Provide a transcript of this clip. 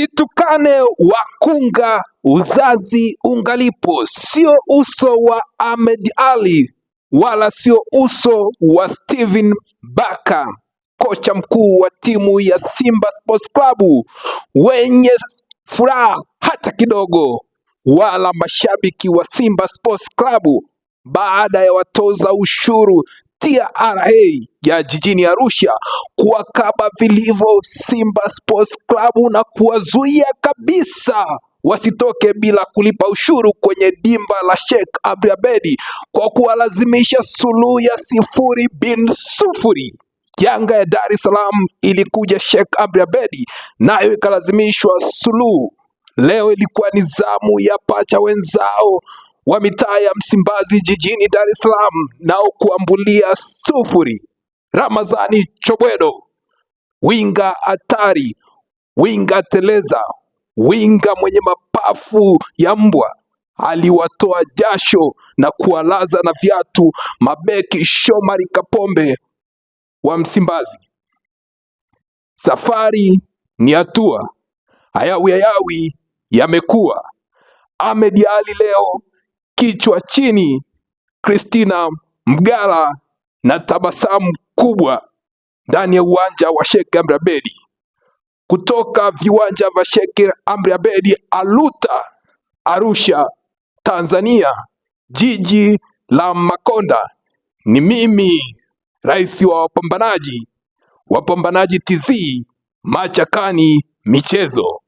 Usitukane wakunga, uzazi ungalipo. Sio uso wa Ahmed Ally wala sio uso wa Steven Barker, kocha mkuu wa timu ya Simba Sports Club, wenye furaha hata kidogo, wala mashabiki wa Simba Sports Club baada ya watoza ushuru TRA ya jijini Arusha kuwakaba vilivyo Simba Sports Club na kuwazuia kabisa wasitoke bila kulipa ushuru kwenye dimba la Sheikh Amri Abeid kwa kuwalazimisha suluhu ya 0-0. Yanga ya Dar es Salaam ilikuja Sheikh Amri Abeid nayo ikalazimishwa suluhu. Leo ilikuwa ni zamu ya pacha wenzao wa mitaa ya Msimbazi jijini Dar es Salaam nao kuambulia 0. Ramazani Chobwedo, winga hatari, winga teleza, winga mwenye mapafu ya mbwa aliwatoa jasho na kuwalaza na viatu mabeki Shomari Kapombe wa Msimbazi. Safari ni hatua, hayawi hayawi yamekuwa. Ahmed Ally leo kichwa chini, Christina Mgala na tabasamu kubwa ndani ya uwanja wa Sheikh Amri Abeid. Kutoka viwanja vya Sheikh Amri Abeid Aluta, Arusha, Tanzania, jiji la Makonda. Ni mimi rais wa wapambanaji, Wapambanaji TZ, Machakani Michezo.